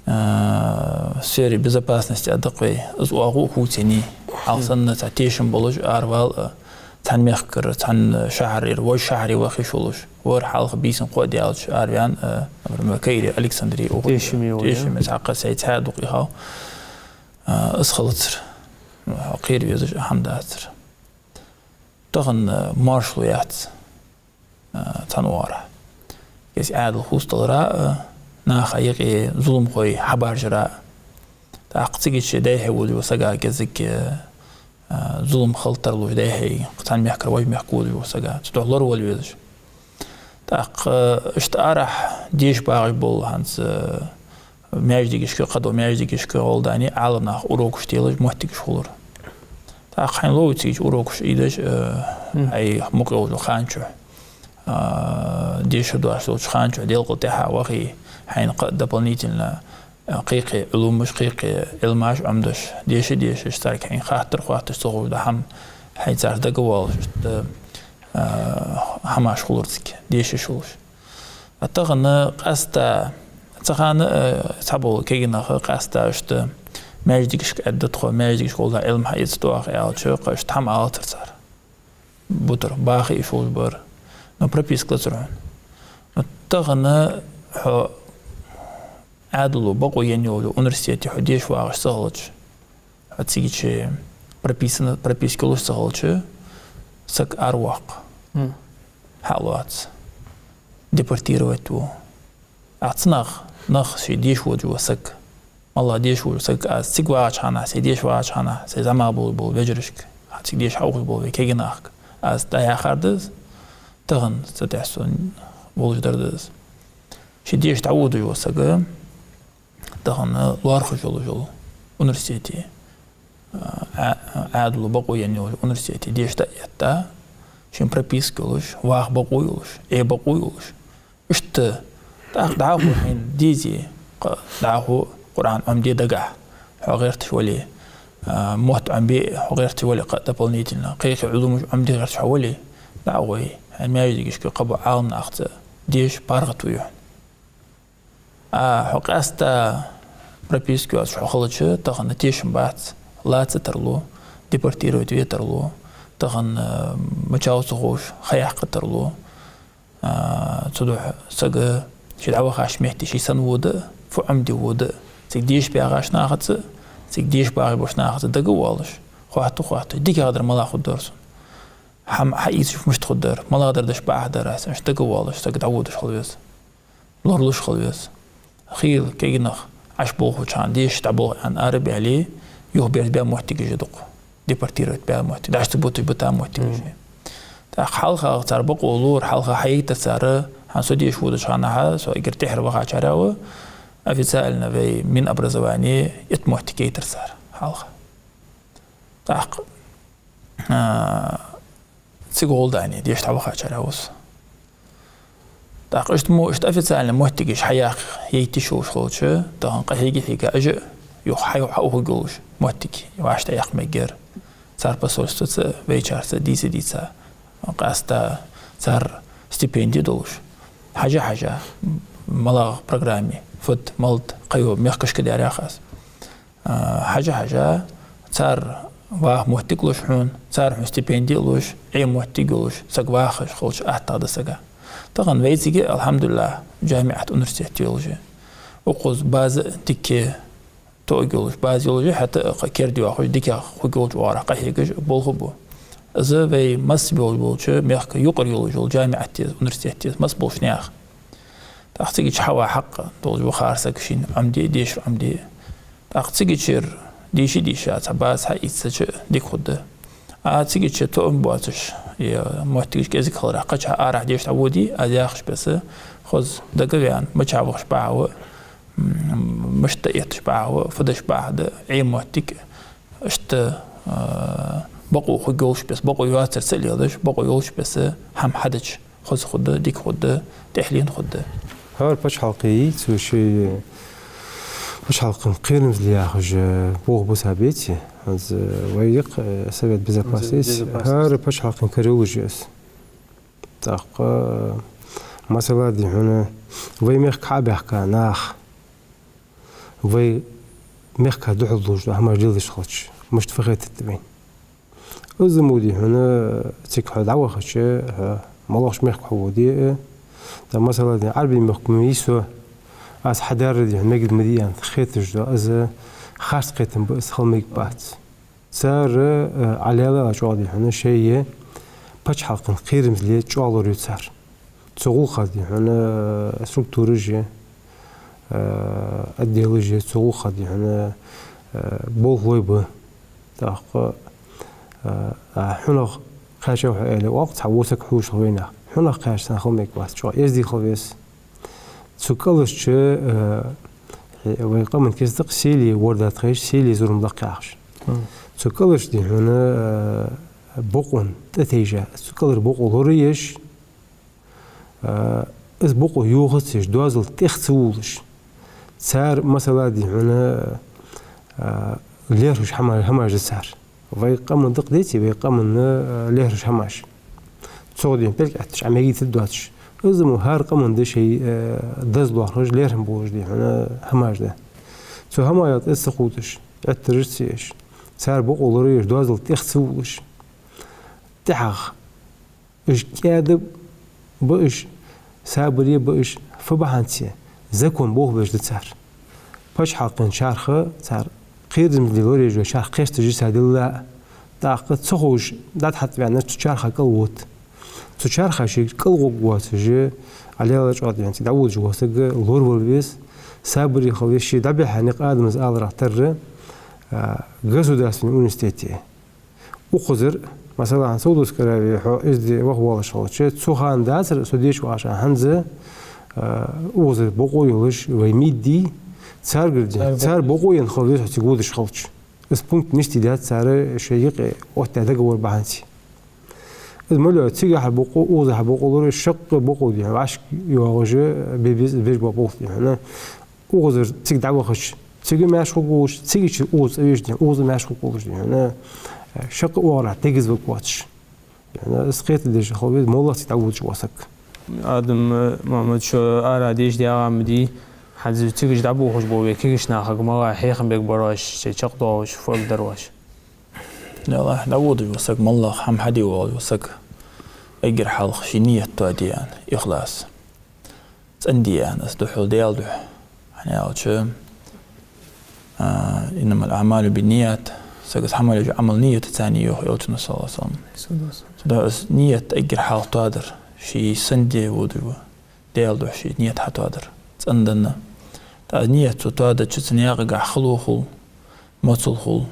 Э, в сфере безопасности а да-кх вай, из оагӀув а хувцаеннай. Хьалха санна цхьа тешам болаш аравала, э, цхьан мехкара, цхьан шахьарера вож шахьаре ваха йиш йолаш. Вар хьалха бийсан кхоъ даьлча араваьнна, э, например, Каире, Александре, укх тешаме, тешаме цхьаккха сай цхьаь дукха хов. Э, из хилацар. Ну, хьо кхера везаш а хӀама дацар. Тахан, э, моаршал яц, э, цхьан оагӀорахьа. КӀезига Ӏаьдал хувцадалара, э, наха юкъе зуламхой хьабаржара. ТӀаккха цига чу дӀайихьа водаш вола саг кӀезига, э, зулам хила тарлуш дӀайихьа, цхьан мехкара вож мехка водаш вола саг. Цудухьа лоравала везаш. ТӀаккха, э, иштта арахьа дешаш багӀаш бола хӀанз, э, маьждигашка, кхыдола маьждигашка гӀолла дани Ӏаламнаха урокаш телаш моттигаш хулар. ТӀаккха хьайна ловра цига чу урокаш ийдеш, э, хьай мукъа йолча хана чухь, э, дешар доацаш долча хана чухь делкъал тӀехьа вахе, хьайна кхы дополнительно, э, кхы-кхы Ӏилмаш, кхы-кхы Ӏилмаш Ӏомадеш, деша-дешаш, царга хьайна хаттар хоатташ ца ховш дола хӀама, хьай царца дагавоалаш, иштта, э, хӀамаш хулар цига, дешаш хулаш. А тахан къаьстта, цу хана, э, цхьабола кагий нах къаьстта иштта маьждигашка Ӏадда тхо, маьждигашка гӀолла Ӏилма хьаэца тӀа оаха аьлча, кхы иштта хӀама алацар цар. Бутар, баха йиш йолаш бар. Но прописка лацар хьона. Но тахан хьо Ӏаьдало бокъо енна йолча университете хьо деша вагӀаш ца хилча, хьо цига чу прописана, прописка йолаш ца хилча, саг аравоаккх. Хьалоац. Депортировать ду. Ӏа цу нах, нах ший деша водаш вола саг. МоллагӀа деша вола саг, аз цига вагӀача хана, сай деша вагӀача хана, сай зӀамагӀа бола, бола вежарашка, хьа цига деша хьаухаш бола вай кегий нахага аз дӀаяхар да из, тахан цу тӀехьа сона волаш дар да из. Ший деша дӀаводаш вола саг, тахан лоархӀаш йолаш йола университете, Ӏа-, Ӏаьдало бокъо енна йолча университете деша дӀа а этта, шийна прописка йолаш, ваха бокъо йолаш, Ӏе бокъо йолаш. Иштта, тӀаккха дӀахо хьайна дезе, кхы дӀахо Къуръан Ӏомаде дагахьа, хьо гӀерташ вале, а, мотт Ӏомабе, хьо гӀерташ вале, кхы дополнительно, кхы-кхы Ӏулумаш Ӏомаде гӀерташ хьо вале, дӀа а гӀой, хьай маьждигашка кхыбола Ӏаламнахаца деша паргӀато я хьона. А, хьо къаьстта прописка йоацаш хьо хилча, тахан тешам бац, лаца тарлу, депортировать ве тарлу, тахан, а, мичав ца ховш, ха яккха тарлу. А, цудухьа саг ший дӀавахача метте ший санна вода, фу Ӏомаде вода, цига деша багӀача нахаца, цига деша багӀаш болча нахаца дага а воалаш, хоатта а хоатташ, дикагӀдар малагӀа хургдар сона. ХӀама хьаийцача мишта хургдар, малагӀдар деш бакъахьа дар аз, аьнна дага а воалаш, саг дӀаводаш хила веза. Лоралуш хила веза. Хийла кегий нах Ӏаш болхача хана, деша дӀаболх аьнна ара а баьле, юхаберзабаь моттигаш я дукха. Депортировать баь моттиг, дӀа ца буташ бита моттигаш я. ТӀаккха хьалха цар бокъо лора, хьалха хьаяйтар цар, хӀанз со деша водача хана, со эггара тӀехьара вахачарех ва, официально вай Минобразование итт моттиг яйтар цар хьалха. ТӀаккха, а, цига гӀолла даьнна, деша дӀавахачарех ва со. ТӀаккха иштта мо, иштта официально моттигаш хьаяккха яйта йиш йолаш хилча, тахан къахьега-хьега, уж а юха хьа-, хьаухаргйолаш моттиг вӀаштӀехьаяккха мегар. Цар посольствоца, вайчарца дийца-дийца, къаьстта цар стипенди долаш. Хьажа-хьажа, малагӀа программе, фуд, малад, кхыйола мехкашка даьр яхаш. А, хьажа-хьажа, цар ваха моттиг луш хьона, цар хьона стипенди луш, Ӏе моттиг йолаш, саг вахаш хилча аттагӀа да сага. Тахан вайцига, алхьамдулиллахӀ, джамиӀат, университет йолаш я. Укхаза база а дика тоъаргйолаш, база йолаш я, хӀаьта а кхы керда йоахаш, дикагӀа хургйолча оагӀорахьа къахьегаш болх ба. Из вай масса болаш болча мехка юкъара йолаш йола джамиӀат я из, университет я из, масса болча наьха. ТӀаккха цигача хьава хьакъ долаш ва хӀара саг шийна Ӏомаде, дешар Ӏомаде. ТӀаккха цигачара дийша-дийша цхьа база хьаийцача дика хургда. А цигача тоъам боацаш, е моттигаш кӀезига хиларах, кхычахьа арахьа деша дӀаводе, аз яхаш беса, хоза дагаваьнна, мича вахаш бахьа ва, м, мишта этташ бахьа ва, фу деш бахьа да, Ӏе моттиг, иштта, а, бокъо хургйолаш беса, бокъо йоацар ца леладеш, бокъо йолаш беса, хӀама хьадича, хоза хургда, дика хургда, тӀехьленна хургда. ХӀара паччахьалкхе йий, цу ший паччахьалкхен кхерамзле яхаш, болх ба са беце, хӀанз вай я-кх, э, Совет Безопасности, Безопасности. ХӀара паччахьалкхен кара йолаш я из. ТӀаккха, масала, дий хьона, вай мехка хьабаьхка нах, вай мехка духьал долаш дола хӀамаш леладеш хилча, мишта фу хетаргда вайна? Из мо, дий хьона, цига хьо дӀавахача, хьо моллагӀча мехка хьо воде а, тӀаккха, масала, дий, Ӏарбий мехка ма вий со, аз хьадаьр, дий хьона, мегаргда ма дий аьнна хеташ дола из харц кхетам ба, из хила мегаргбац. Цар, э, Ӏа лелаяла чӀоагӀа, дий хьона, шоай паччахьалкхен кхерамзле чӀоагӀа лораю цар. Цу гӀулакха, дий хьона, э, структураш я, э, отделаш я, цу гӀулакха, дий хьона, э, болхлой ба. ТӀаккха, э, а хьунагӀа кхаьчав хьо аьле, оалаш цхьа во саг хьувш хул вайнаьха. ХьунагӀа кхаьча санна хила мегаргвац, чӀоагӀа эздий хила веза. Цу кӀалхарча, э, вай къаман кица да-кх селе ворда тхаьш, селе зурма лакха яхаш. Цу кӀалхарча, дий хьона, э, бокъон тӀатайжа, цу кӀалхара бокъо лораеш, э, из бокъо йохац еш, доазол тӀех ца вувлаш. Цар, масала, дий хьона, э, лаьрхӀаш хӀама-, хӀамаш да цар. Вай къаман да-кх, деций, вай къаман, э, лаьрхӀаш хӀамаш. Цох, дий хьона, пӀелг Ӏетташ, Ӏа мегийта доацаш. Из мо хӀара къаман да шоай, э, даз лоархӀаш, лаьрхӀа болаш, дий хьона, хӀамаш да. Цу хӀамаех тӀа ца кхувдаш, Ӏеттараш ца еш, цар бокъо лораеш, доазол тӀех ца вувлаш. ТӀехьагӀа уж кӀаьда ба уж, сабаре ба уж, фу бахьанце, закон болх беш да цар. Паччахьалкхен чарх цар кхерамзле лораеш йола чарх кхесташ я цар дилла а, тӀаккха ца ховш дӀатӀахьатта ваьннар цу чарха кӀал вода. Цу чархашка кӀалгӀоргвоацаш, Ӏалелача Ӏадвенца дӀаводаш вола саг лоравала веза, сабаре хила веза, ше дӀабихьа никъ адамаша аларах тарра, а, государственный университете. Укхазара, масала, хӀанз Саудовская Аравия хьо из де ваха воаллаш хилча, цу хана дацар со деш вагӀаш хӀанз, а, укхазара бокъо йолаш вай мидий, царгара де, цар бокъо енна хила веза хьо цига водаш хилча. Из пункт нисде дац цар шоай юкъе оттадаь договор бахьанца. Из мел йола цигахьара бокъо, укхазахьара бокъо лоре, шаккхе бокъо дий хьона, вӀашка йоагӀаш бе беза, беш бола болх дий хьона. Укхазара цига дӀавахача, цига маьрша хургволаш, цига чу укхаза цӀавеш дий хьона, укхаза маьрша хургволаш дий хьона. Шаккхе оагӀорахьа тегаза варгвоацаш. Из кхетадеш хила веза моллагӀа цига дӀаводаш вола саг. Адам, э, Мухьаммад, шо ара деш дагӀа ма дий, хӀанз цига чу дӀабохаш бола вай кагийча нахага малагӀа хьехам бергбар оаш, шоай чакхдоалаш, фу эггара дарваш? Далла, дӀаводаш вола саг, моллагӀа хӀама хьаде воаллаш вола саг, эггара хьалха ший ният тоаде аьнна, ихлас. ЦӀенде аьнна, из духьал Даьла духьа. ХӀана аьлча, а, «إنما الأعمال بالنيات», сага хӀама еш йола Ӏамал ниятаца я йоах Элчано, саллаллахӀу Ӏалайхи ва саллам. Цудухьа из ният эггара хьалха тоадар, ший санна де вода ва, Даьла духьа ший ният хьатоадар, цӀенданна. ТӀаккха ният цо тоадича, цу наькъагахьа хало хул, моцал хул,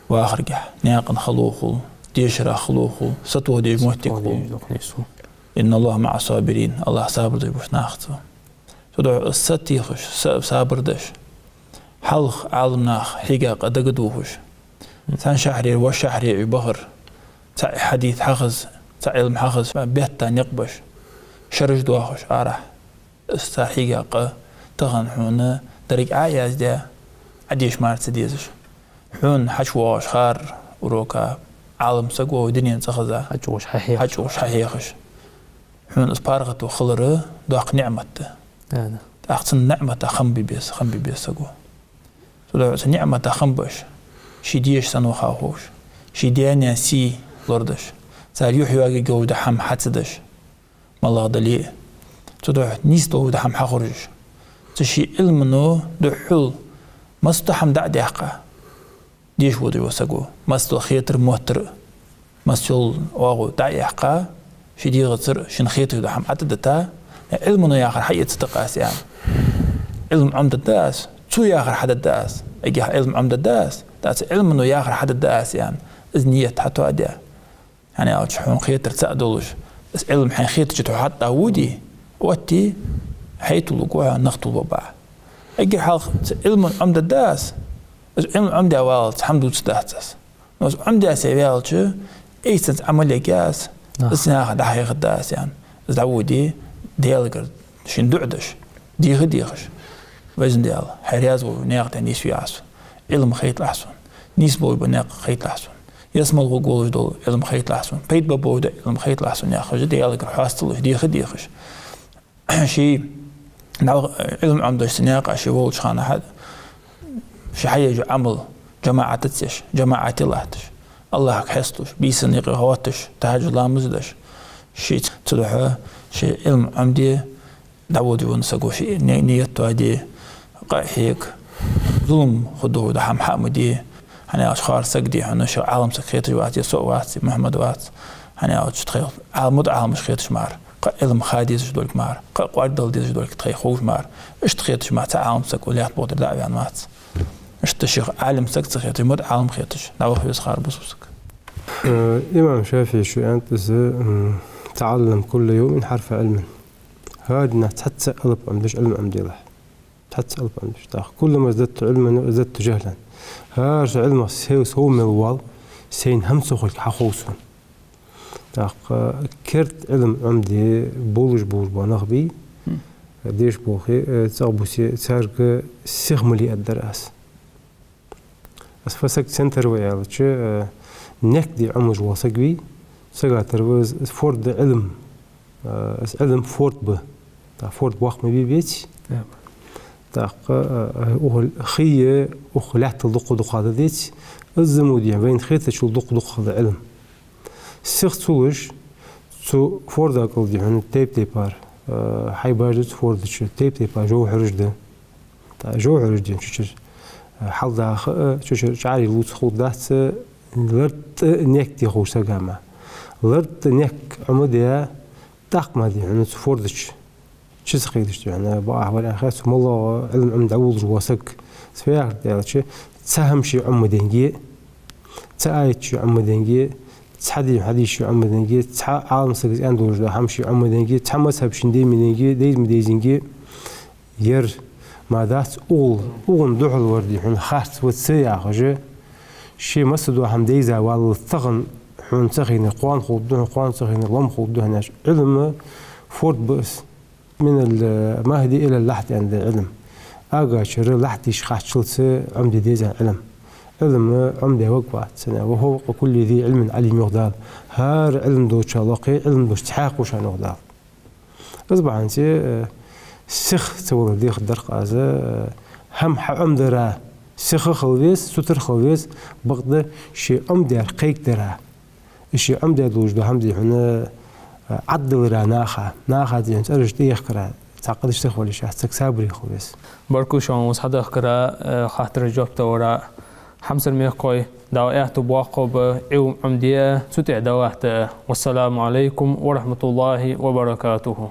вахаргахьа, наькъан хало хул, дешарах хало хул, сатоха деза моттиг хул. «إن الله مع الصابرين», АллахӀ сабар деш болча нахаца ва. Цудухьа сатехаш, са-, сабар деш, хьалха Ӏаламнах хьийга къа дагадохаш, цхьан шахьаре, вокх шахьаре уж бахар, цхьа хьадис хьахеза, цхьа Ӏилма хьахеза, бетта никъ беш, шераш доахаш арахьа. Из цар хьийга къа тахан хьона деррига Ӏояздаь, Ӏодеша мара ца дезаш. Хьона хьачувоагӀаш хар урока Ӏалам саг ва, дунен цӀихеза хьачувоагӀаш хьахьехаш. ХьачувоагӀаш хьахьехаш. Хьона из паргӀато хилар доккха ниӀмат да. ТӀаккха цу ниӀмата хам бе беза, хам бе беза саго. Цудухьа цу ниӀмата хам беш, ший деша санна ваха ховш, ший даь-наьна сий лорадеш, цар юхь йоагӀаргйолаш дола хӀама хьа ца деш, моллагӀа дале а. Цудухьа нийса долаш дола хӀама хьахоржаш, цу ший Ӏилмано духьал масса дола хӀама дӀа а даьккха, деша водаш вола саго, масса дола хетар, моттар, масса йола оагӀув дӀа а яьккха, ший дегӀацара шийна хеташ дола хӀама ӀотӀадита, Ӏилмано яхар хьаэца дакъа аз аьнна. Ӏилма Ӏомадергда аз, цо яхар хьадергда аз, эггара Ӏилма Ӏомадергда аз, тӀаккха цу Ӏилмано яхар хьадергда аз аьнна, из ният хьатоадаь. ХӀана аьлча хьона хетар цаӀ долаш, из Ӏилма хьайна хетача тхо хьатӀа водий, оттий, хьай тулларгва хьо, нах тулларгба Ӏа. Эггара хьалха цу Ӏилмано Ӏомадергда аз, из Ӏилма Ӏомадаь валлалца хӀама дувцаргдац аз. Но из Ӏомадаь сай ваьлча, из цунца Ӏамал ергья аз, из наха дӀахьехаргда аз аьнна. Из дӀаводе, Даьлагара шийна дуӀа деш, деха а дехаш. Везан Даьла, хьай раьза вола наькъа тӀа нийсве Ӏа со. Ӏилма хайталахь сона. Нийса болаш бола никъ хайталахь сона. Ялсмала гӀоргволаш дола Ӏилма хайталахь сона. Пайда бола Ӏилма хайталахь сона, яхаш, Даьлагара хьасталуш, деха а дехаш. Ший Ӏилма Ӏомадеш цу наькъа ше волча хана хьа-, ше хьаеш йола Ӏамал жамаӀатаца еш, жамаӀате латташ, АллахӀага хьесталуш, бийсанна юкъе гӀотташ, тахьажжуд ламаз деш, ше цудухьа ше Ӏилма Ӏомаде, дӀаводаш вола саго ше ни-, ният тоаде, къа а хьега, зулам хургдолаш дола хӀама хьа а ма де, хӀана аьлча хӀара саг дий хьона, ший Ӏалам саг хеташ вац, е со а вац, е Мухьаммад вац, хӀана аьлча тхоай Ӏалам-, мутаӀаламаш хеташ мара, кхы Ӏилма ха дезаш долга мара, кхы кӀоаргдала дезаш долга тхоай ховш мара, иштта хеташ мара цхьа Ӏалам саг укх лаьтта букъа тӀара дӀа а ваьнна вац. Иштта шийх Ӏалам саг ца хеташ, мутаӀалам хеташ, дӀаваха веза хӀара бусалба саг. Э, имам ШафиӀийс аьннад из, м, «تعلم كل يوم حرف علم». ХӀара дийнахьа цхьацца алап Ӏомадеш, Ӏилма Ӏомаделахь. Цхьацца алап Ӏомадеш. ТӀаккха: «كلما ازددت علما ازددت جهلا». ХӀара ший Ӏилмах сай сов мел вал, сайна хӀама ца хулга хьахов сона. ТӀаккха керда Ӏилма Ӏомаде болаш, болаш бола нах бий, деша болхе, э, цӀагӀа бусе, царга сиха ма лиъаддар аз. Аз фу саг центр ва аьлча, э, никъ де Ӏомалуш вола саг вий, сага тара ва из, из форд да Ӏилма, э, из Ӏилма форд ба. ТӀаккха форд боккха ма бий, беций? ТӀаккха, э, э, укх хий, укх лаьттал дукха-дукха да, деций? Из мо дий хьона, вайна хетачул дукха-дукха да Ӏилма. Сиха ца луш, цу форда кӀал дий хьона тайп-тайпара, э, хьайбаш да цу форда чу, тайп-тайпара жовхьараш да. ТӀаккха жовхьараш дий хьона цу чура, э, хьалдаха, э, цу чура чӀари лувца хургдац, э, лартӀа никъ де ховш сага мара. Лард нек Ӏомаде, тӀаккха ма дий хьона цу форда чу, чу ца кхийдаш дий хьона, бакъахьа вариант хет, цу моллагӀа Ӏилма Ӏомаде дӀаволалуш вола саг. Цу фу яхар да аьлча, цхьа хӀама ше Ӏомаденге, цхьа аят ше Ӏомаденге, цхьа дий хьона хьадис ше Ӏомаденге, цхьа Ӏалам сага аьнна долаш дола хӀама ше Ӏомаденге, цхьа мазхӀаб шийна дий ма дийзинге, дий ма дийзинге, ер ма дац, укхул, укхун духьал вар дий хьона харц ва ца яхаш, ше массадола хӀама дийза валлалца тахан хьона ца хайнар кхоана хул духьа, кхоана ца хайнар лома хул духьа аьнна. Ӏилма форд ба из. «من المهد إلى اللحد» аьнна да Ӏилма. Агачара лахьда йиш кхаччалца Ӏомаде деза Ӏилма. Ӏилма Ӏомаде ваг вац цунна. «وفوق كل ذي علم عليم» йоах Дала. ХӀара Ӏилма долча лакхе Ӏилма долаш цхьаькха ва шоана, йоах Дала. Из бахьанце, э, сиха ца валар дехар дар-кх аз, э, хӀама хьаӀомадара сиха хила веза, сутара хила веза, бакъда ше Ӏомадер кхайкадара. Ше Ӏомаде долаш дола хӀама дий хьона, э, Ӏаддалара наха, наха дий хьона цӀераш тӀаехкара, цхьаккха дешаш хила йиш яц, саг сабаре хила веза. Баркал шоана укхаза хьадахкара, э, хаттарашта жоп далара. Хьамсара мехкахой, Дала аьттув боаккхалба, Ӏилма Ӏомаде, цу тӀа дӀалатта. والسلام عليكم ورحمة الله وبركاته.